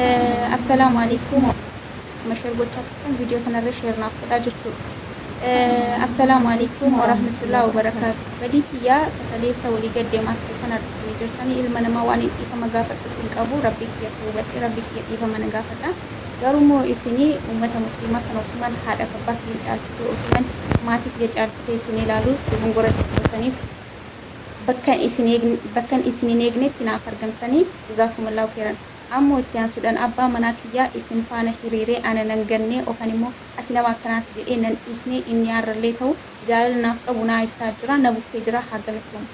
Assalaamu alaikum. Share gochaa turtan viidiyoo kanarra share naaf godhaa jechuudha. Assalaamu alaikum warahmatullahi wabarakaatu. Badii tiyyaa kakaleessa walii gad deemaa ture sana argitanii jirtanii ilma namaa waan hin dhiifama gaafadhuuf hin qabu rabbii kiyya tawbadhe rabbii kiyya dhiifama na gaafadha. Garuu immoo isinii uummata musliimaa kana osuman haadhaaf abbaa kiyya caalchisee osuman maatii kiyya caalchisee isin ilaalu dogongora xiqqoo saniif bakkan isin bakkan isin hin eegnetti naaf argamtanii jazaakumullahu kheyran. Ammoo itti aansuudhaan abbaa manaa kiyyaa isin faana hiriiree ana nan gannee okan immoo ati nama akkanaati jedhee nan dhiisnee inni arrallee ta'u jaalala naaf qabu naa ibsaa jira na bukkee jira haa galatoomu.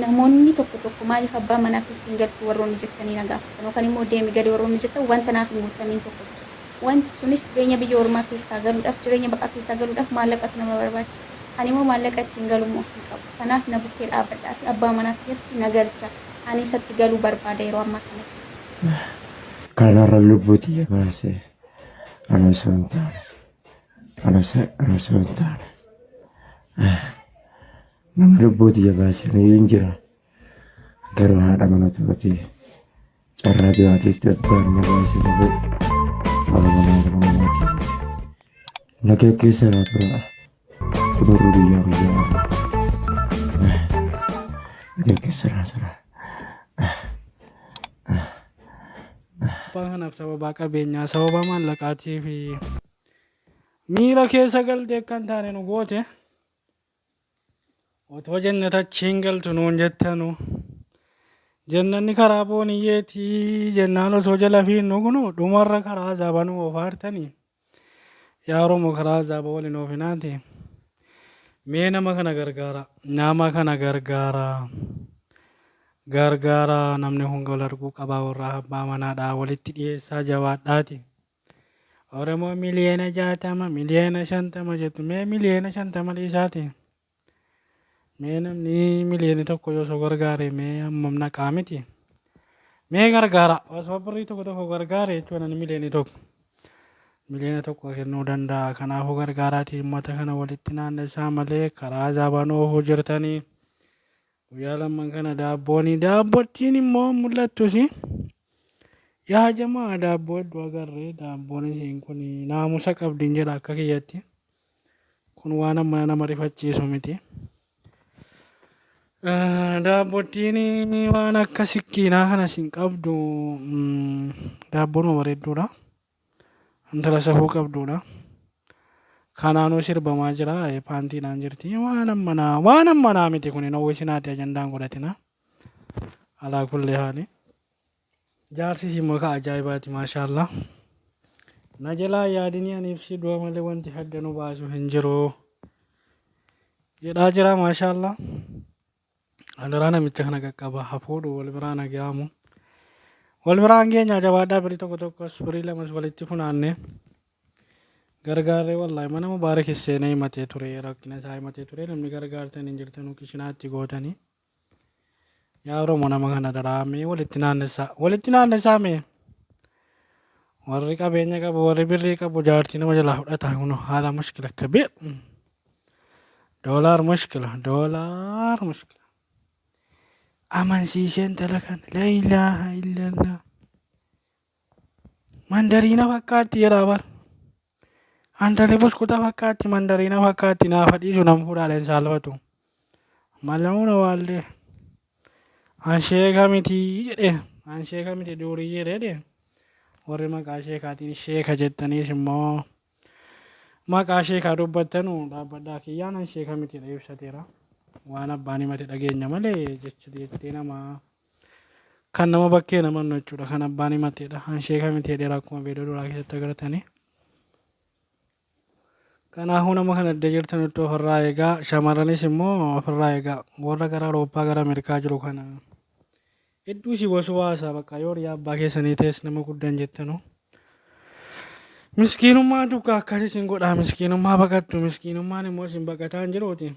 Namoonni tokko tokko maaliif abbaa manaa keetti hin galtu warroonni jettanii na gaafattan yookaan immoo deemi gali warroonni jettan wanta naaf hin guuttamiin tokkotu jira. Wanti sunis jireenya biyya ormaa keessaa galuudhaaf jireenya baqaa keessaa galuudhaaf maallaqatu nama barbaachisa. Ani immoo maallaqa ittiin galu immoo hin qabu. Kanaaf na bukkee dhaabbadhaati abbaa manaa kiyyatti na galcha. Ani isatti galuu barbaada yeroo ammaa kanatti. Kanarra lubbuu tiyya baase ana osoo hin taane ana osoo hin taane nama lubbuu tiyya baase ni hin jira garuu haadha mana tootii carraa du'aatiitti addaan na baase malee haadha manaa nama namaatii miti. Na geggeessa naa tura xumurri guyyaa guyyaa irra. Na geggeessa naa tura. Abbaa kanaaf sababaa qabeenyaa sababa maallaqaatii fi miira keessa galtee akka hin taane nu goote. Otoo jannata achiin galtu nuun jettanu. Jannanni karaa booniyyeetii jennaan osoo jala fiinnu kunu dhumarra karaa azaaba nu oofaa jirtanii. Yaa Oromoo karaa azaaba waliin oofinaati. Mee nama kana gargaara. Nama kana gargaara. Gargaara namni kun wal arguu qabaa warra abbaa manaadha walitti dhiyeessaa jabaadhaati. Oromoo miliyoona 60, miliyoona 50 jettu. Mee miliyoona 50 dhiisaati. Mee namni miliyoonni tokko yoo osoo gargaare mee hammam naqaa miti. Mee gargaara. Osoo birrii tokko tokko gargaare jechuun ani miliyoonni tokko. Miliyoona tokko kennuu danda'a. Kanaafuu gargaaraatii uummata kana walitti naannessaa malee karaa azaabaan oofuu jirtanii. Guyyaa lamman kana daabbooni daabbottiin immoo mul'attusi. Yaa jamaa daabboo hedduu agarre daabboon isiin kun naamusa qabdin jedha akka kiyyatti. Kun waan amma nama rifachiisu miti. Daabbottiin waan akka sikkiinaa kana isin qabdu daabboonuma bareedduudha. Intala safuu qabduudha. Kanaanuu sirbamaa jira paantiidhaan jirti. Waan ammanaa waan ammanaa miti kun hin hawwisinaati ajandaan godhatina. Alaa kulli haali. Jaarsi immoo ka ajaa'ibaati maashaallah. Na jalaa yaadinii ani ibsii du'a malee wanti hadda nu baasu hin jiru. Jedhaa jira maashaallah. Adaraa namicha kana qaqqaba haa fuudhu wal biraan haa ga'amu. Wal biraan geenya jabaadhaa birii tokko tokkos birii lamas walitti funaanne gargaarree wallaahi mana mubaarak seenee himatee ture rakkina isaa himatee ture namni gargaartan hin jirtanu kishinaatti gootanii. Yaa Oromoo nama kana daraa mee walitti naannessaa walitti naannessaa mee warri qabeenya qabu warri birrii qabu jaartii nama jalaa fudhata kun haala mushkila kabiir. Doolaar mushkila doolaar mushkila. Amansiisee intala kana laa ilaaha illallah. Mandariina fakkaatti jedhaa bar. Antali buskuta fakkaatti mandariina fakkaatti naafa dhiisu nam fuudhaadha hin saalfatu. Malamuuna waallee. An sheeka miti jedhe an sheeka miti duuriyyee jedhe warri maqaa sheekaatiin sheeka jettaniis immoo Maqaa sheekaa dubbattanu dhaabbadhaa kiyyaan an sheeka miti jedhee ibsateera. Waan abbaan himate dhageenya malee jecha jettee nama kan nama bakkee namannu jechuudha. Kan abbaan himateedha. An sheeka miti jedheera akkuma viidiyoo duraa keessatti agartanii. Kanaafuu nama kana iddoo jirtanutti ofirraa eegaa shamarranis immoo ofirraa eegaa warra gara Awurooppaa gara Ameerikaa jiru kana Hedduu si waswaasa bakka yoo riyaa abbaa keessanii ta'es nama guddan jettanu. Miskiinummaa duukaa akkas isin godhaa miskiinummaa baqattu miskiinummaan immoo isin baqataa hin jiruuti.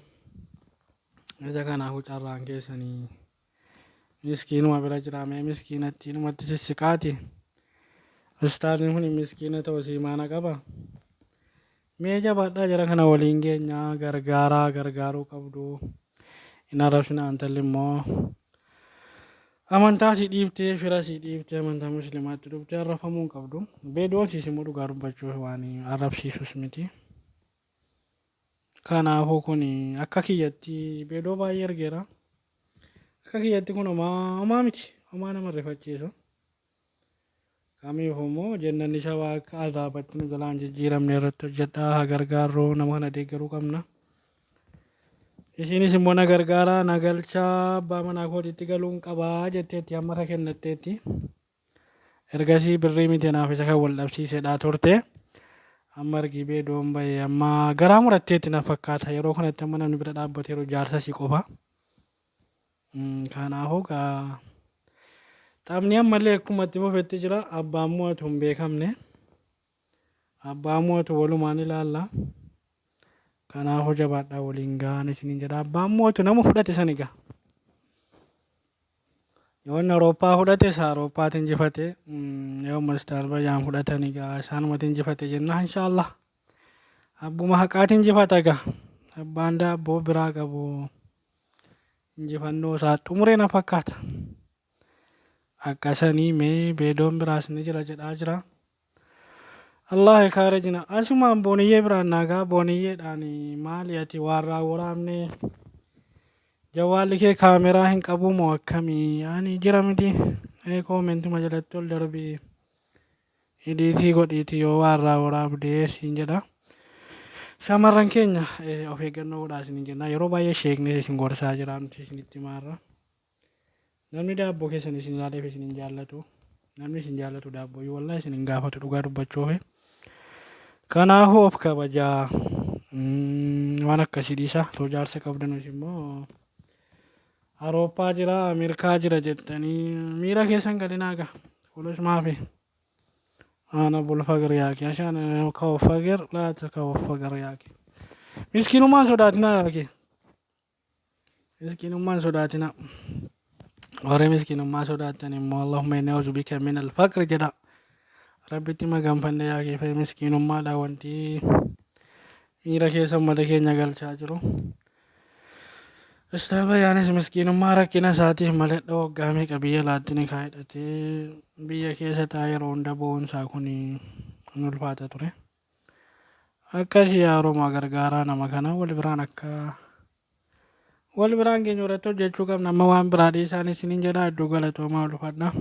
Isa kanaafuu carraan keessanii miskiinuma bira jira mee miskiinatti inumatti sissiqaati. Ustaazni kun miskiina ta'u siimaana qaba. Mee jabaadhaa jara kana waliin geenya gargaaraa gargaaruu qabdu. Hin arrabsina intalli immoo. Amantaa si dhiiftee fira si dhiiftee amantaa musliimaatti dhuftee arrafamuu hin qabdu. Beedoon siis immoo dhugaa dubbachuuf waan arrabsiisus miti. Kanaafuu kun akka kiyyatti beedoo baay'ee argeera. Akka kiyyatti kun homaa homaa miti. Homaa nama rifachiisu. Kamiif immoo jennanni shawaa akka azaabatti nu jalaan jijjiiramne irratti hojjedhaa haa gargaarru nama kana deeggaruu qabna. Isiinis immoo na gargaaraa na galchaa abbaa manaa kootiitti galuun qabaa jetteetti amma irra kennatteetti. Ergasii birrii miti anaaf isa kan wal dhabsiisedha turte. Amma argii beedoon bahe amma garaa muratteetti na fakkaata yeroo kanatti amma namni bira dhaabbateeru jaarsa si qofa. Kanaafuu gaa taphni ammallee akkuma itti fufetti jira abbaan mo'atu hin beekamne. Abbaa mo'atu walumaan ilaalla. Kanaafuu jabaadhaa waliin gahaan isiniin jedha. Abbaan mo'atu nama fudhate sani gaa. Yoo inni Awurooppaa fudhate isa Awurooppaatti injifate. Yoo Mastaar Bayyaan fudhatani gaa isaanumatti injifate jenna inshaallah. Abbuma haqaati injifata gaa. Abbaan daabboo biraa qabu injifannoo isaa xumuree na fakkaata. Akkasanii mee beedoon biraas ni jira jedhaa jira. Allahi kaarejina asumaan booniyyee biraan naagaa booniyyeedhaan maali ati waarraa waraabne jawwaalli kee kaameraa hin qabuu moo akkamii ani jira miti ee koomentuma jalatti ol darbii idiitii godhiiti yoo waarraa waraabdee siin jedha shamarran keenya of eeggannoo godhaa isin jenna yeroo baay'ee sheekni isin gorsaa jira nuti isinitti maarra Namni daabboo keessan isin ilaaleef isin hin jaallatu. Namni isin jaallatu daabbooyyuu wallahi isin hin gaafatu dhugaa dubbachuufi. Kanaafuu of kabajaa. Waan akkasii dhiisa. Too jaarsa qabdanus immoo Awurooppaa jira, Ameerikaa jira jettanii miira keessan galinaa gaa. Fulus maafi. Ana bul fagir yaaki. Ashaan kawo fagir laata kawo fagir yaaki. Miskiinummaan sodaatinaa yaaki. Miskiinummaa hin sodaatinaa. Warri miskiinummaa sodaattan immoo Allahumma inni auzu bika min alfaqri jedha. Rabbitti maganfanne yaa keefee miskiinummaadha wanti miira keessa uummata keenya galchaa jiru. Istaafayaanis miskiinummaa rakkina isaatiif malee waggaa meeqa biyya laatti ni kaa'edhatee biyya keessa taa'ee yeroo hunda bo'oonsaa kun hin ulfaata ture. Akkasi yaa Oromoo gargaaraa nama kana wal biraan akka wal biraan keenya irratti hojjechuu qabna amma waan biraa dhiisaan isiniin jedha hedduu galatoomaa ulfadha.